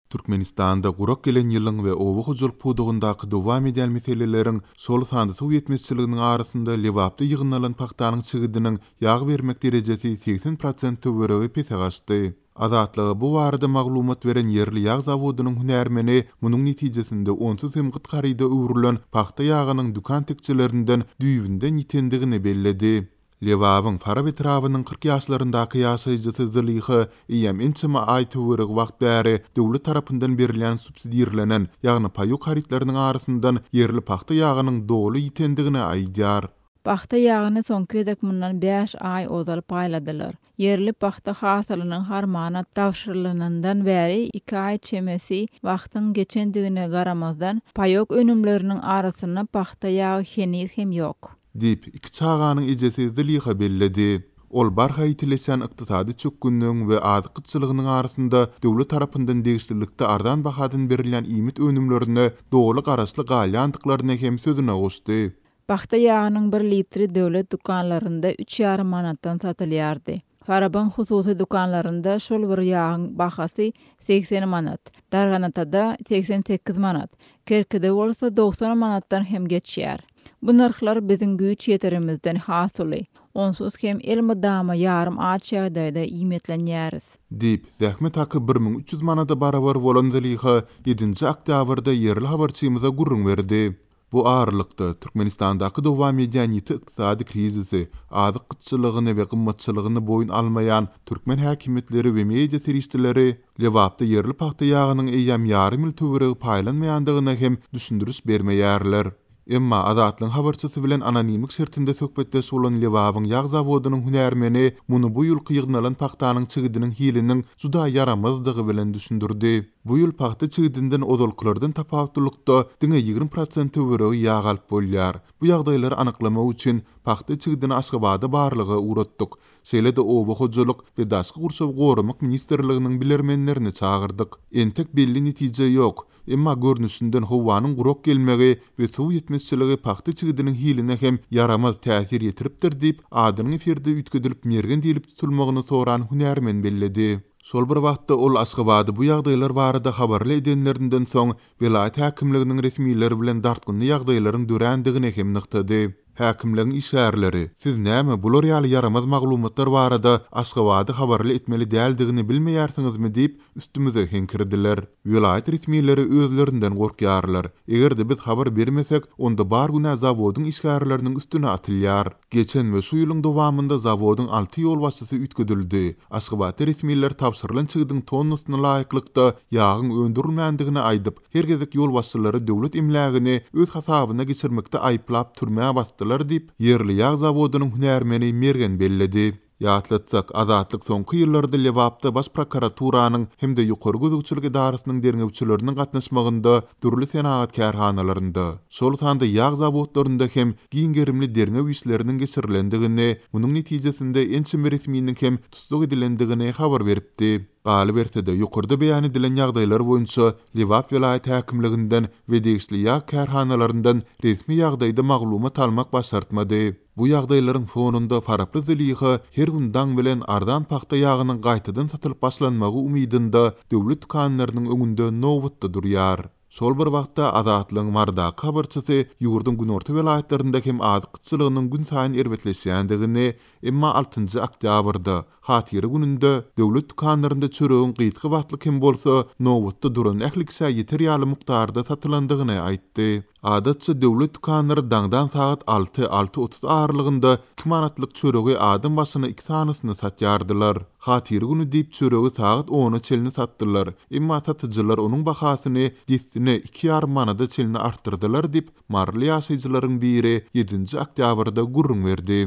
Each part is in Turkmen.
Türkmenistanda gurak gelen ýylyň we oba hojalyk pudagyndaky dowam edýän meseleleriň, şol sanda suw ýetmezçiliginiň arasynda Lebapda ýygnalan pagtanyň çigidiniň ýag bermek derejesi 80 prosent töweregi pese gaçdy. Azatlyga bu barada maglumat beren ýerli ýag zawodynyň hünärmeni munuň netijesinde onsuz hem gyt haryda öwrülen pagta ýagynyň dükan tekjelerinden düýbünden ýitendigini belledi. Lebabyň Farap etrabynyň 40 ýaşlaryndaky ýaşaýjysy Zylyha eýýäm ençeme aý töweregi wagt bäri döwlet tarapyndan berilýän subsidirlenen, ýagny paýok harytlarynyň arasyndan ýerli pagta ýagynyň doly ýitendigini aýdýar. Pagta ýagyny soňky gezek mundan bäş aý ozal paýladylar. Ýerli pagta hasylynyň harmana tabşyrylanyndan bäri iki aý çemesi wagtyň geçendigine garamazdan, paýok önümleriniň arasynda pagta ýagy heniz hem ýok. Diýip, iki çaganyň ejesi Zylyha belledi. Ol barha ýitileşýän ykdysady çökgünligiň we azyk gytçylygynyň arasynda döwlet tarapyndan degişlilikde arzan bahadan berilýän iýmit önümlerine doly garaşly galýandyklaryny hem sözüne goşdy. Pagta ýagynyň bir litri döwlet dükanlarynda üç ýarym manatdan satylýardy. Farabyň hususy dükanlarynda şol bir ýagyň bahasy 80 manat, Darganatada 88 manat, Kerkide bolsa 90 manatdan hem geçýär. Bu nyrhlar biziň güýç ýeterimizden has uly. Onsuz hem elmydama ýarym aç ýagdaýda iýmitlenýäris. Diýip, zähmet haky 1300 manada barabar bolan Zylyha ýedinji oktýabrda ýerli habarçymyza gürrüň berdi. Bu aralykda, Türkmenistandaky dowam edýän ýiti ykdysady krizisi, azyk gytçylygyny we gymmatçylygyny boýun almaýan türkmen häkimiýetleri we media serişdeleri Lebapda ýerli pagta ýagynyň eýýäm ýarym ýyl töweregi paýlanmaýandygyna hem düşündiriş bermeýärler. Emma Azatlygyň habarçysy bilen anonimlik şertinde söhbetdeş bolan Lebabyň ýag zawodynyň hünärmeni muny bu ýylky ýygnalan pagtanyň çigidiniň hiliniň juda ýaramazdygy bilen düşündirdi. Bu ýyl pagta çigidinden ozalkylardan tapawutlylykda diňe 20 prosent töweregi ýag alyp bolýar. Bu ýagdaýlary anyklamak üçin pagta çigidini Aşgabada barlaga ugratdyk. Şeýle-de Oba hojalyk we daşky gurşawy goramak ministrliginiň bilermenlerini çagyrdyk. Entek belli netije ýok. Emma görnüşinden howanyň gurak gelmegi we suw ýetmezçiligi pagta çigidiniň hiline hem ýaramaz täsir ýetiripdir diýip, adynyň efirde üýtgedilip Mergen diýlip tutulmagyny soran hünärmen belledi. Şol bir wagtda ol Aşgabady bu ýagdaýlar barada habarly edenlerinden soň, welaýat häkimliginiň resmileri bilen dartgynly ýagdaýlaryň dörändigini hem nygtady. Häkimligiň işgärleri, Siz näme bular ýaly ýaramaz maglumatlar barada Aşgabady habarly etmeli däldigini bilmeýärsiňizmi diýip, üstümize heňkirdiler. Welaýat resmileri özlerinden gorkýarlar. Eger-de biz habar bermesek, onda bar günä zawodyň işgärleriniň üstüne atylýar. Geçen we şu ýylyň dowamynda zawodyň alty ýolbaşçysy üýtgedildi. Aşgabatda resmiler tabşyrylan çigdiň tonnasyna laýyklykda ýagyň öndürilmändigini aýdyp, her gezek ýolbaşçylary döwlet emlägini öz hasabyna geçirmekde aýyplap türmä basdylar diýip, ýerli ýag zawodynyň hünärmeni Mergen belledi. Ýatlatsak, Azatlyk soňky ýyllarda Lebapda Baş prokuraturanyň hem-de Ýokary gözegçilik edarasynyň derňewçileriniň gatnaşmagynda dürli senagat kärhanalarynda, şol sanda ýag zawodlarynda hem giň gerimli derňew işleriniň geçirilendigini, munuň netijesinde ençeme resminiň hem tussag edilendigini habar beripdi. Galyberse-de, ýokarda beýan edilen ýagdaýlar boýunça Lebap welaýat häkimliginden we degişli ýag kärhanalaryndan resmi ýagdaýda maglumat almak başartmady. Bu ýagdaýlaryň fonunda faraply Zeliha her gün daň bilen arzan pagta ýagynyň gaýtadan satylyp başlanmagy umydynda döwlet dükanlarynyň öňünde nobatda durýar. Şol bir wagtda, Azatlygyň Marydaky habarçysy ýurduň günorta welaýatlarynda hem azyk gytçylygynyň günsaýyn erbetleşýändigini, emma altynjy oktýabrda, Hatyra gününde, döwlet dükanlarynda çöregiň gysga wagtlyk hem bolsa, nobatda duran ähli kişä ýeter ýaly mukdarda satylandygyny aýtdy. Adatça döwlet dükanlary daňdan sagat alty, 6:30 aralygynda iki manatlyk çöregi adam başyna iki sanysyny satýardylar. Hatyra güni diýip çöregi sagat ona çenli satdylar. Emma satyjylar onuň bahasyny dessine iki ýarym manada çenli artdyrdylar diýip, maryly ýaşaýjylaryň biri ýedinji oktýabrda gürrüň berdi.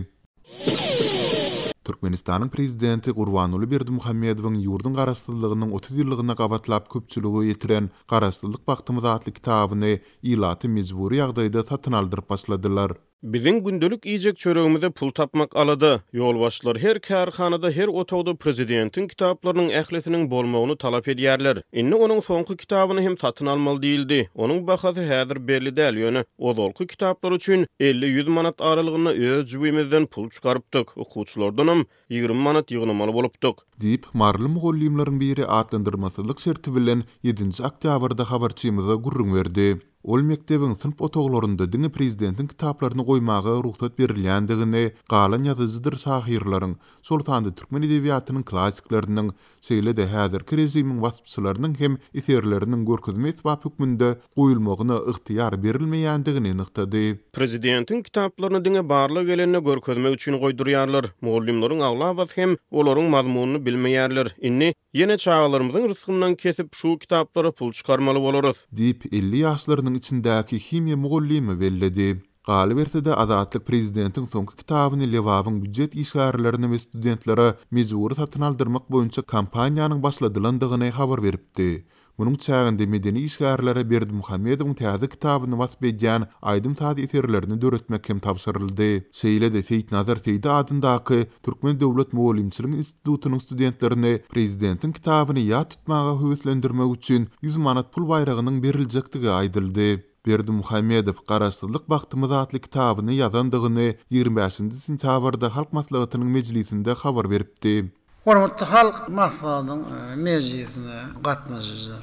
Türkmenistanyň Prezidenti Gurbanguly Berdimuhamedowyň ýurduň Garaşsyzlygynyň 30 ýyllygyna gabatlap köpçülige ýetiren Garaşsyzlyk bagtymyz atly kitabyny ilata mejbury ýagdaýda satyn aldyryp başladylar. Biziň gündelik iýjek çöregimize pul tapmak alada. Ýolbaşçylar her kärhanada, her otagda prezidentiň kitaplarynyň ählisiniň bolmagyny talap edýärler. Indi onuň soňky kitabyny hem satyn almaly diýildi. Onuň bahasy häzir belli däl, ýöne ozalky kitaplar üçin 50-ýüz manat aralygynda öz jübimizden pul çykarypdyk, okuwçylardanam 20 manat ýygnamaly bolupdyk. Diýip, maryly mugallymlaryň biri atlandyrmasyzlyk şerti bilen ýedinji oktýabrda habarçymyza gürrüň berdi. Ol mekdebiň synp otaglarynda diňe prezidentiň kitaplaryny goýmaga rugsat berilýändigini, galan ýazyjydyr şahyrlaryň, şol sanda türkmen edebiýatynyň klassikleriniň, şeýle-de häzirki režimiň waspçylarynyň hem eserleriniň görkezme esbap hökmünde goýulmagyna ygtyýar berilmeýändigini nygtady. Prezidentiň kitaplaryny diňe barlag gelende görkezmek üçin goýdurýarlar. Mugallymlaryň aglabasy hem olaryň mazmunyny bilmeýärler. Indi, ýene çagalarymyzyň rysgyndan kesip, şu kitaplara pul çykarmaly bolarys. Diýip, 50 ýaşlarynyň içindäki himiýa mugallymy belledi. Galyberse-de, Azatlyk prezidentiň soňky kitabyny Lebabyň býujet işgärlerine we studentlere mejbury satyn aldyrmak boýunça kampaniýanyň başladylandygyny habar beripdi. Munuň çäginde medeni işgärlere Berdimuhamedowyň täze kitabyny wasp edýän aýdym-saz eserlerini döretmek hem tabşyryldy. Şeýle-de Seýitnazar Seýdi adyndaky Türkmen döwlet mugallymçylyk institutynyň studentlerini prezidentiň kitabyny ýat tutmaga höweslendirmek üçin 100 manat pul baýragynyň beriljekdigi aýdyldy. Berdimuhamedow Garaşsyzlyk bagtymyz atly kitabyny ýazandygyny 25-nji sentýabrda Halk Maslahatynyň mejlisinde habar beripdi. Hormatly Halk Maslahatynyň mejlisine gatnaşyjylar!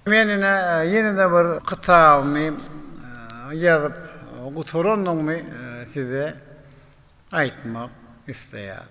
Men ine ýene-de bir kitabymy ýazyp gutarandygymy size aýtmak isleýän.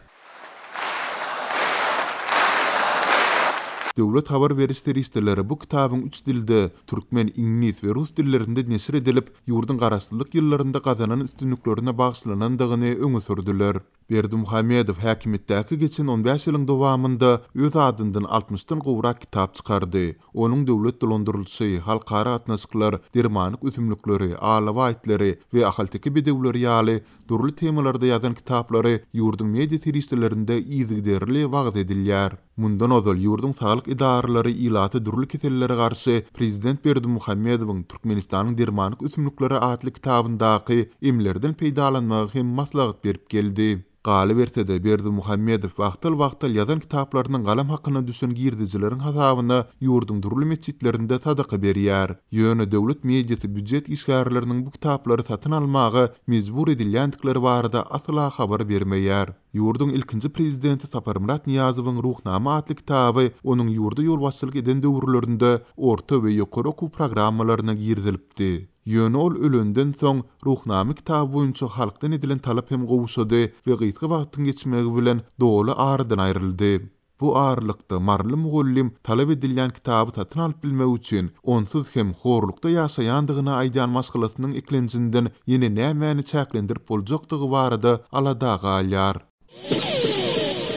Döwlet habar beriş serişdeleri bu kitabyň üç dilde, türkmen, iňlis we rus dillerinde neşir edilip, ýurduň garaşsyzlyk ýyllarynda gazanan üstünliklerine bagyşlanandygyny öňe sürdüler. Berdimuhamedow häkimiýetdäki geçen on bäş ýylyň dowamynda öz adyndan altmyşdan gowrak kitap çykardy. Onuň döwlet dolandyrylyşy, halkara gatnaşyklar, dermanlyk ösümlikleri, alabaý itleri we ahalteke bedewleri ýaly dürli temalarda ýazan kitaplary ýurduň media serişdelerinde yzygiderli wagyz edilýär. Mundan ozal ýurduň saglyk edaralary ilata dürli kesellere garşy prezident Berdimuhamedowyň Türkmenistanyň dermanlyk ösümlikleri atly kitabyndaky emlerden peýdalanmagy hem maslahat berip geldi. Galyberse-de, Berdimuhamedow wagtal-wagtal ýazan kitaplarynyň galam hakyna düşen girdejileriň hasabyna ýurduň dürli metjitlerinde sadaka berýär. Ýöne döwlet mediasy býujet işgärleriniň bu kitaplary satyn almaga mejbur edilýändikleri barada asla habar bermeýär. Ýurduň ilkinji prezidenti Saparmyrat Nyýazowyň Ruhnama atly kitaby onuň ýurda ýolbaşçylyk eden döwürlerinde orta we ýokary okuw programmalaryna girizilipdi. Ýöne ol ölenden soň, Ruhnama kitaby boýunça halkdan edilen talap hem gowşady we gysga wagtyň geçmegi bilen doly aradan aýryldy. Bu aralykda, maryly mugallym talap edilýän kitaby satyn alyp bilmek üçin, onsuz hem horlukda ýaşaýandygyny aýdýan maşgalasynyň eklenjinden ýene nämäni çäklendirip boljakdygy barada alada galýar.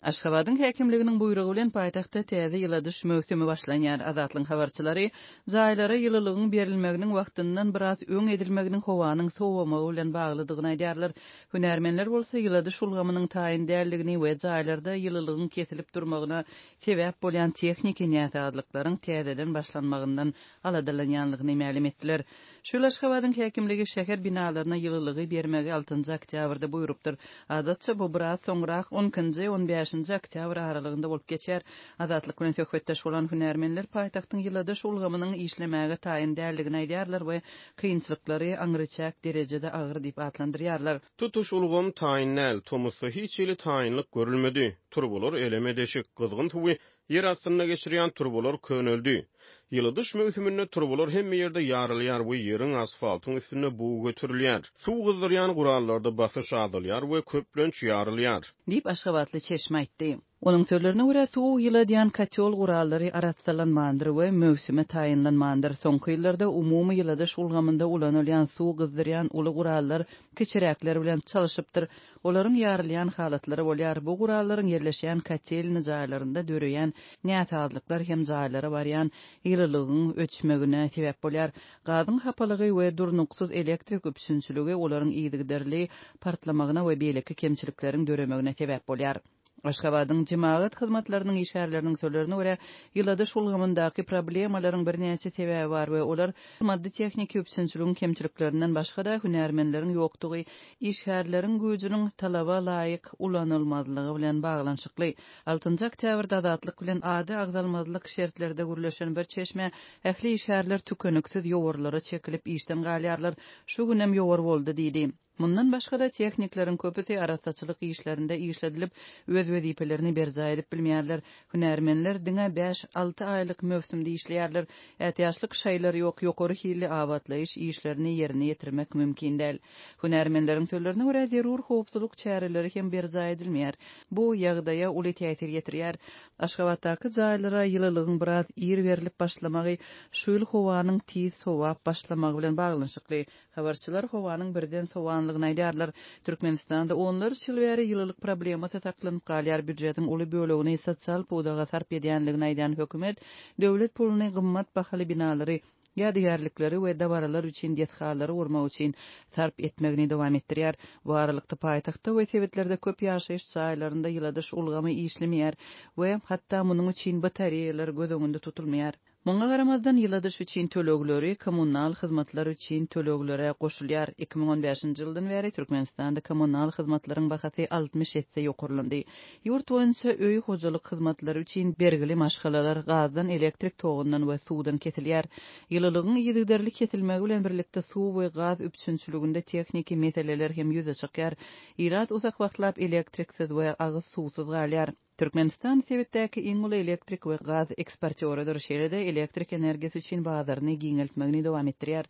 Aşgabadyň häkimliginiň buýrugy bilen paýtagtda täze ýyladyş möwsümi başlanýar. Azatlygyň habarçylary jaýlara ýylylygyň berilmeginiň wagtyndan biraz öň edilmeginiň howanyň sowamagy bilen baglydygyny aýdýarlar. Hünärmenler bolsa ýyladyş ulgamynyň taýyn däldigini we jaýlarda ýylylygyň kesilip durmagyna sebäp bolýan tehniki näsazlyklaryň täzeden başlanmagyndan aladalanýanlygyny mälim etdiler. Şu ýyl Aşgabadyň häkimligi şäher binalaryna ýylylygy bermegi altynjy oktýabrda buýrupdyr. Adatça, bu biraz soňrak, on ikinji, on bäşinji oktýabr aralygynda bolup geçýär. Azatlyk bilen söhbetdeş bolan hünärmenler paýtagtyň ýyladyş ulgamynyň işlemäge taýyn däldigini aýdýarlar we kynçylyklary aňryçäk derejede agyr diýip atlandyrýarlar. Tutuş ulgam taýyn däl. Tomusda hiç hili taýynlyk görülmedi. Turbalar eleme-deşik, gyzgyn suwy Ýer astynda geçirýän turbalar köneldi. Ýyladyş möwsüminde turbalar hemme ýerde ýarylýar we ýeriň, asfaltyň üstünde bug göterilýär. Suw gyzdyrýan gurallarda basyş azalýar we köplenç ýarylýar. Diýip, aşgabatly çeşme aýtdy. Onuň sözlerine görä, suw ýyladýan kotýol gurallary arassalanmandyr we möwsüme taýynlanmandyr. Soňky ýyllarda umumy ýyladyş ulgamynda ulanylýan suw gyzdyrýan uly gurallar kiçiräkler bilen çalşypdyr. Olaryň ýarylýan halatlary bolýar. Bu gurallaryň ýerleşýän kotelny jaýlarynda döreýän näsazlyklar hem jaýlara barýan ýylylygyň öçmegine sebäp bolýar. Gazyň hapalygy we durnuksyz elektrik üpjünçiligi olaryň yzygiderli partlamagyna we beýleki kemçilikleriň döremegine sebäp bolýar. Aşgabadyň jemagat hyzmatlarynyň işgärleriniň sözlerine görä, ýyladyş ulgamyndaky problemalaryň birnäçe sebäbi bar we olar maddy-tehniki üpjünçiligiň kemçiliklerinden başga-da, hünärmenleriň ýokdugy, işgärleriň güýjüniň talaba laýyk ulanylmazlygy bilen baglanyşykly. Altynjy oktýabrda Azatlyk bilen ady agzalmazlyk şertlerde gürleşen bir çeşme, Ähli işgärler tükeniksiz ýowarlara çekilip işden galýarlar, şu günem ýowar boldy diýdi. Mundan başga-da, tehnikleriň köpüsi arassaçylyk işlerinde işledilip, öz wezipelerini berjaý edip bilmeýärler. Hünärmenler diňe bäş-alty aýlyk möwsümde işleýärler. Ätiýaçlyk şaýlar ýok, ýokary hilli abatlaýyş işlerini ýerine ýetirmek mümkin däl. Hünärmenleriň sözlerine görä, zerur howpsuzlyk çäreleri hem berjaý edilmeýär. Bu ýagdaýa uly täsir ýetirýär. Aşgabatdaky jaýlara ýylylygyň biraz ir berlip başlamagy şu ýyl howanyň tiz sowap başlamagy bilen baglanyşykly. Habarçylar howanyň birden sowanlygyny aýdýarlar. Türkmenistanda onlarça ýyl bäri ýylylyk problemasy saklanyp galýar, býujetiň uly bölegini sosial pudaga sarp edýänligini aýdýan hökümet döwlet puluny gymmat bahaly binalary, ýadygärlikleri we dabaralar üçin desgalary gurmak üçin sarp etmegini dowam etdirýär. Bu aralykda paýtagtda we sebitlerde köp ýaşaýyş jaýlarynda ýyladyş ulgamy işlemeýär we hatda munuň üçin batareýalar göz öňünde tutulmaýar. Muňa garamazdan, ýyladyş üçin tölegleri kommunal hyzmatlar üçin töleglere goşulýar. 2015-nji ýyldan bäri Türkmenistanda kommunal hyzmatlaryň bahasy 60 esse ýokarlandy. Ýurt boýunça öý hojalyk hyzmatlary üçin bergili maşgalalar gazdan, elektrik togundan we suwdan kesilýär. Ýylylygyň yzygiderli kesilmegi bilen birlikde suw we gaz üpjünçiliginde tehniki meseleler hem ýüze çykýar. Ilat uzak wagtlap elektriksiz we agyz suwsuz galýar. Türkmenistan sebitdäki iň uly elektrik we gaz eksportýorydyr, şeýle-de elektrik energiýasy üçin bazaryny giňeltmegini dowam etdirýär.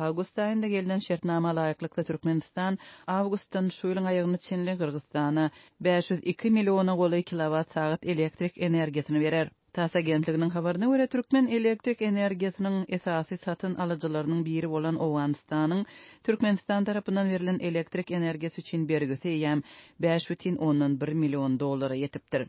Awgust aýynda gelnen şertnama laýyklykda, Türkmenistan awgustdan şu ýylyň aýagyna çenli Gyrgyzystana 502 milliona golaý kilowat-sagat elektrik energiýasyny berer. Tass agentliginiň habaryna görä, türkmen elektrik energiýasynyň esasy satyn alyjylarynyň biri bolan Owganystanyň Türkmenistan tarapyndan berlen elektrik energiýasy üçin bergisi eýýäm 5,1 million dollara ýetipdir.